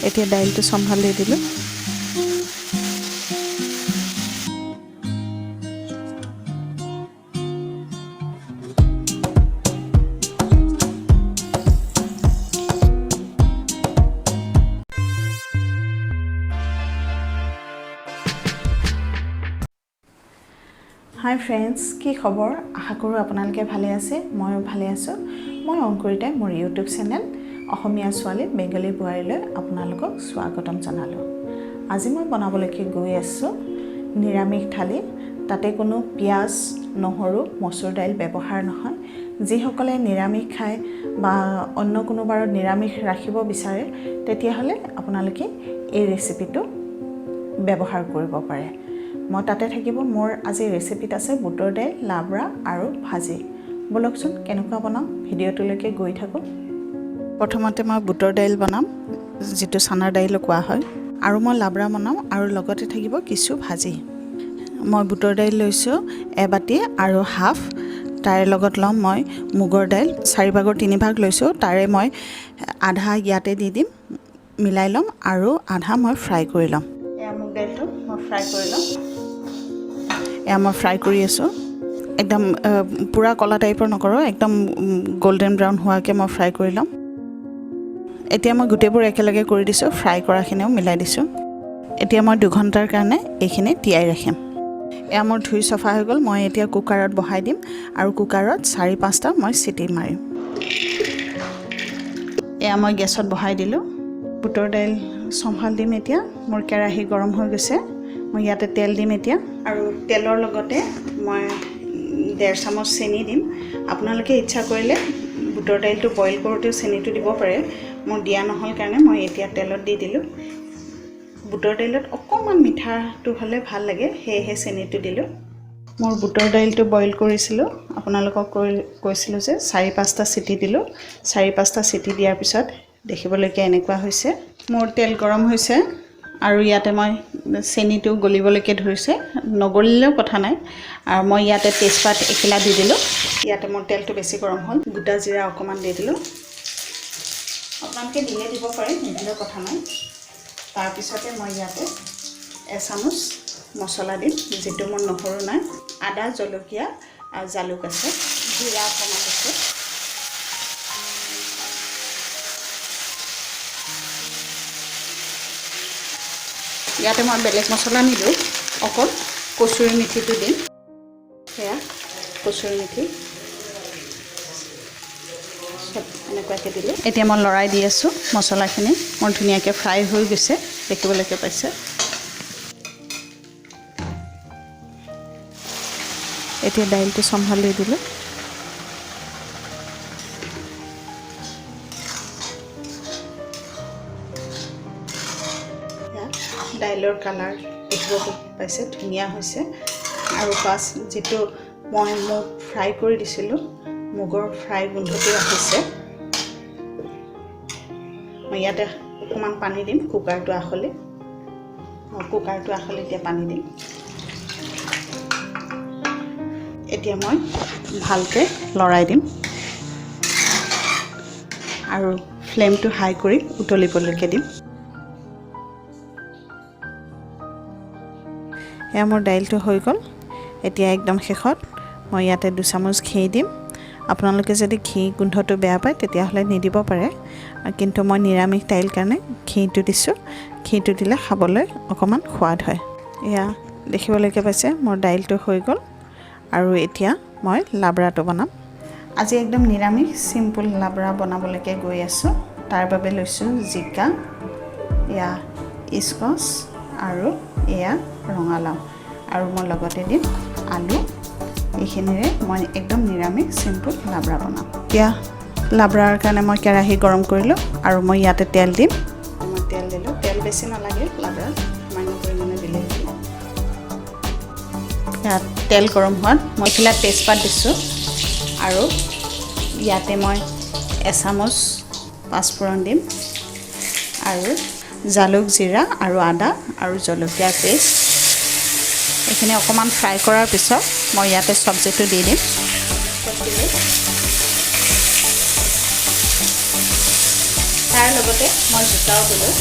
এতিয়া দাইলটো চম্ভালি দিলোঁ। হাই ফ্ৰেণ্ডছ, কি খবৰ? আশা কৰোঁ আপোনালোকে ভালে আছে। ময়ো ভালে আছোঁ। মই অংকুৰিতাই মোৰ ইউটিউব চেনেল অসমীয়া ছোৱালী বেংগলী বোৱাৰীলৈ আপোনালোকক স্বাগতম জনালোঁ। আজি মই বনাবলৈকে গৈ আছোঁ নিৰামিষ থালি। তাতে কোনো পিঁয়াজ, নহৰু, মচুৰ দাইল ব্যৱহাৰ নহয়। যিসকলে নিৰামিষ খায় বা অন্য কোনো বাৰত নিৰামিষ ৰাখিব বিচাৰে, তেতিয়াহ'লে আপোনালোকে এই ৰেচিপিটো ব্যৱহাৰ কৰিব পাৰে। মই তাতে থাকিব, মোৰ আজি ৰেচিপিত আছে বুটৰ দাইল, লাবৰা আৰু ভাজি। ব'লকচোন, কেনেকুৱা বনাওঁ ভিডিঅ'টোলৈকে গৈ থাকোঁ। প্ৰথমতে মই বুটৰ দাইল বনাম, যিটো চানাৰ দাইলো কোৱা হয়, আৰু মই লাবৰা বনাম আৰু লগতে থাকিব কিছু ভাজি। মই বুটৰ দাইল লৈছোঁ এবাটি আৰু হাফ। তাৰে লগত ল'ম মই মুগৰ দাইল, চাৰি ভাগৰ তিনি ভাগ লৈছোঁ। তাৰে মই আধা ইয়াতে দি দিম, মিলাই ল'ম আৰু আধা মই ফ্ৰাই কৰি ল'ম। এয়া মুগ দাইলটো মই ফ্ৰাই কৰি ল'ম। এয়া মই ফ্ৰাই কৰি আছোঁ। একদম পূৰা ক'লা টাইপৰ নকৰোঁ, একদম গল্ডেন ব্ৰাউন হোৱাকৈ মই ফ্ৰাই কৰি ল'ম। এতিয়া মই গোটেইবোৰ একেলগে কৰি দিছোঁ, ফ্ৰাই কৰাখিনিও মিলাই দিছোঁ। এতিয়া মই 2 ঘণ্টাৰ কাৰণে এইখিনি তিয়াই ৰাখিম। এয়া মোৰ ধুই চফা হৈ গ'ল। মই এতিয়া কুকাৰত বহাই দিম আৰু কুকাৰত চাৰি পাঁচটা মই চিটি মাৰিম। এয়া মই গেছত বহাই দিলোঁ। বুটৰ দাইল চম্ভাল দিম এতিয়া। মোৰ কেৰাহী গৰম হৈ গৈছে। মই ইয়াতে তেল দিম এতিয়া আৰু তেলৰ লগতে মই 1.5 চামুচ চেনি দিম। আপোনালোকে ইচ্ছা কৰিলে বুটৰ দাইলটো বইল কৰোঁতেও চেনিটো দিব পাৰে। মোৰ দিয়া নহ'ল কাৰণে মই এতিয়া তেলত দি দিলোঁ। বুটৰ দাইলত অকণমান মিঠাটো হ'লে ভাল লাগে, সেয়েহে চেনিটো দিলোঁ। মোৰ বুটৰ দাইলটো বইল কৰিছিলোঁ, আপোনালোকক কৈছিলোঁ যে চাৰি পাঁচটা চিটি দিলোঁ। চাৰি পাঁচটা চিটি দিয়াৰ পিছত দেখিবলৈকে এনেকুৱা হৈছে। মোৰ তেল গৰম হৈছে আৰু ইয়াতে মই চেনিটো গলিবলৈকে ধৰিছে, নগলিলেও কথা নাই। আৰু মই ইয়াতে তেজপাত এখিলা দি দিলোঁ। ইয়াতে মোৰ তেলটো বেছি গৰম হ'ল, গোটা জিৰা অকণমান দি দিলোঁ। আপোনালোকে দিলে দিব পাৰে, নিদিলেও কথা নাই। তাৰপিছতে মই ইয়াতে এচামুচ মছলা দিম, যিটো মোৰ নহৰু নাই, আদা, জলকীয়া আৰু জালুক আছে, জিৰা অকণমান আছে। ইয়াতে মই বেলেগ মছলা নিদিওঁ, অকল কচুৰি মেথিটো দিম। সেয়া কচুৰি মেথি চব এনেকুৱাকৈ দিলোঁ। এতিয়া মই লৰাই দি আছোঁ। মছলাখিনি মোৰ ধুনীয়াকৈ ফ্ৰাই হৈ গৈছে, দেখিবলৈকে পাইছে। এতিয়া দাইলটো চম্ভালি দিলোঁ। এয়া দাইলৰ কালাৰ দেখিব পাইছে, ধুনীয়া হৈছে। আৰু প্লাছ যিটো মই মুগ ফ্ৰাই কৰি দিছিলোঁ, মুগৰ ফ্ৰাই গোন্ধটো আহিছে। মই ইয়াতে অকণমান পানী দিম। কুকাৰটো আখলি এতিয়া পানী দিম। এতিয়া মই ভালকৈ লৰাই দিম আৰু ফ্লেমটো হাই কৰি উতলিবলৈকে দিম। এয়া মোৰ দাইলটো হৈ গ'ল। এতিয়া একদম শেষত মই ইয়াতে 2 চামুচ ঘি দিম। আপোনালোকে যদি ঘি গোন্ধটো বেয়া পায়, তেতিয়াহ'লে নিদিব পাৰে, কিন্তু মই নিৰামিষ দাইল কাৰণে ঘিটো দিছোঁ। ঘিটো দিলে খাবলৈ অকণমান সোৱাদ হয়। এয়া দেখিবলৈকে পাইছে, মোৰ দাইলটো হৈ গ'ল আৰু এতিয়া মই লাবৰাটো বনাম। আজি একদম নিৰামিষ চিম্পুল লাবৰা বনাবলৈকে গৈ আছোঁ। তাৰ বাবে লৈছোঁ জিকা, এয়া স্কচ আৰু এয়া ৰঙালাও আৰু মই লগতে দিম আলু। এইখিনিৰে মই একদম নিৰামিষ চিম্পুল লাবৰা বনাম। এতিয়া লাবৰাৰ কাৰণে মই কেৰাহী গৰম কৰিলোঁ আৰু মই ইয়াতে তেল দিম। মই তেল দিলোঁ। তেল বেছি নালাগে লাবৰাত, সামান্য পৰিমাণে দিলেই হ'ল। ইয়াত তেল গৰম হোৱাত মই এখিলা তেজপাত দিছোঁ আৰু ইয়াতে মই এচামুচ পাঁচফোৰণ দিম আৰু জালুক, জিৰা আৰু আদা আৰু জলকীয়াৰ পেষ্ট। এইখিনি অকণমান ফ্ৰাই কৰাৰ পিছত মই ইয়াতে চব্জিটো দি দিম। তাৰ লগতে মই জিকাও দিলোঁ।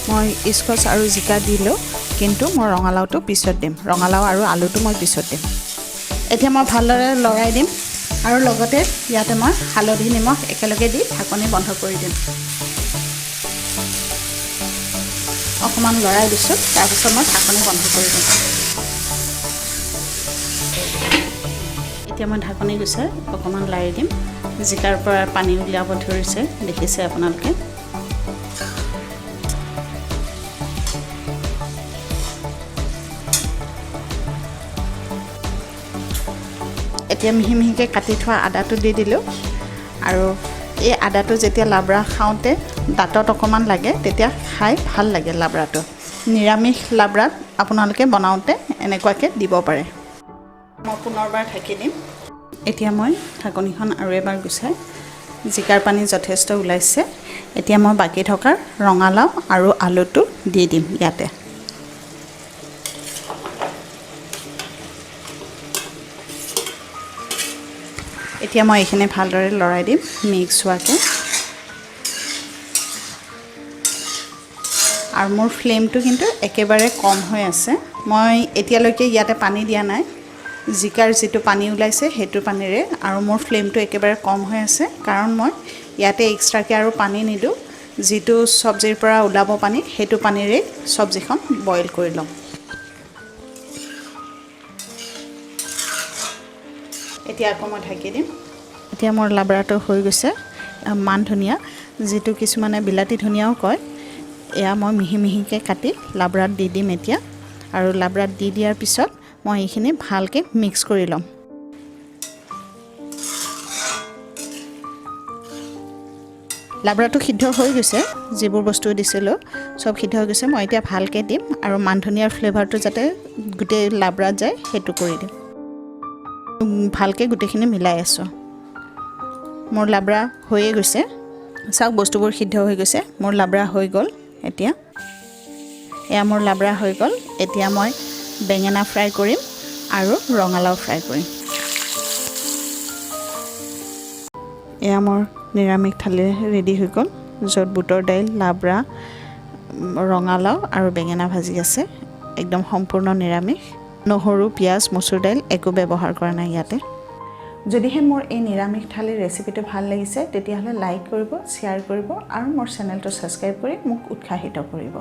মই স্কচ আৰু জিকা দিলোঁ, কিন্তু মই ৰঙালাওটো পিছত দিম। ৰঙালাও আৰু আলুটো মই পিছত দিম। এতিয়া মই ভালদৰে লৰাই দিম আৰু লগতে ইয়াতে মই হালধি নিমখ একেলগে দি ঢাকনি বন্ধ কৰি দিম। অকণমান লৰাই দিছোঁ, তাৰপিছত মই ঢাকনি বন্ধ কৰি দিম। এতিয়া মই ঢাকনি গুচাই অকণমান লাৰি দিম। জিকাৰ পৰা পানী উলিয়াব ধৰিছে, দেখিছে আপোনালোকে। এতিয়া মিহি মিহিকৈ কাটি থোৱা আদাটো দি দিলোঁ। আৰু এই আদাটো যেতিয়া লাবৰা খাওঁতে দাঁতত অকণমান লাগে, তেতিয়া খাই ভাল লাগে লাবৰাটো। নিৰামিষ লাবৰাত আপোনালোকে বনাওঁতে এনেকুৱাকৈ দিব পাৰে। মই পুনৰবাৰ ঢাকি দিম। এতিয়া মই ঢাকনিখন আৰু এবাৰ গুচাই জিকাৰ পানী যথেষ্ট ওলাইছে। এতিয়া মই বাকী থকা ৰঙালাও আৰু আলুটো দি দিম ইয়াতে। এতিয়া মই এইখিনি ভালদৰে লৰাই দিম মিক্স হোৱাকৈ। আৰু মোৰ ফ্লেমটো কিন্তু একেবাৰে কম হৈ আছে। মই এতিয়ালৈকে ইয়াতে পানী দিয়া নাই। জিকাৰ যিটো পানী ওলাইছে সেইটো পানীৰে, আৰু মোৰ ফ্লেমটো একেবাৰে কম হৈ আছে, কাৰণ মই ইয়াতে এক্সট্ৰাকৈ আৰু পানী নিদিওঁ। যিটো চব্জিৰ পৰা ওলাব পানী, সেইটো পানীৰেই চব্জিখন বইল কৰি ল'ম। এতিয়া আকৌ মই ঢাকি দিম। এতিয়া মোৰ লাবৰাটো হৈ গৈছে। মান ধনিয়া, যিটো কিছুমানে বিলাতী ধনিয়াও কয়, এয়া মই মিহি মিহিকৈ কাটি লাবৰাত দি দিম এতিয়া। আৰু লাবৰাত দি দিয়াৰ পিছত মই এইখিনি ভালকৈ মিক্স কৰি ল'ম। লাবৰাটো সিদ্ধ হৈ গৈছে, যিবোৰ বস্তু দিছিলোঁ চব সিদ্ধ হৈ গৈছে। মই এতিয়া ভালকৈ দিম আৰু মান ধনিয়াৰ ফ্লেভাৰটো যাতে গোটেই লাবৰাত যায় সেইটো কৰি দিম। ভালকৈ গোটেইখিনি মিলাই আছোঁ। মোৰ লাবৰা হৈয়ে গৈছে। চাওক, বস্তুবোৰ সিদ্ধ হৈ গৈছে। মোৰ লাবৰা হৈ গ'ল। এতিয়া এয়া মোৰ লাবৰা হৈ গ'ল। এতিয়া মই বেঙেনা ফ্ৰাই কৰিম আৰু ৰঙালাও ফ্ৰাই কৰিম। এয়া মোৰ নিৰামিষ থালি ৰেডি হৈ গ'ল, য'ত বুটৰ দাইল, লাবৰা, ৰঙালাও আৰু বেঙেনা ভাজি আছে। একদম সম্পূৰ্ণ নিৰামিষ। নহৰু, পিঁয়াজ, মচুৰ দাইল একো ব্যৱহাৰ কৰা নাই ইয়াতে। যদিহে মোৰ এই নিৰামিষ থালিৰ ৰেচিপিটো ভাল লাগিছে, তেতিয়াহ'লে লাইক কৰিব, শ্বেয়াৰ কৰিব আৰু মোৰ চেনেলটো ছাবস্ক্ৰাইব কৰি মোক উৎসাহিত কৰিব।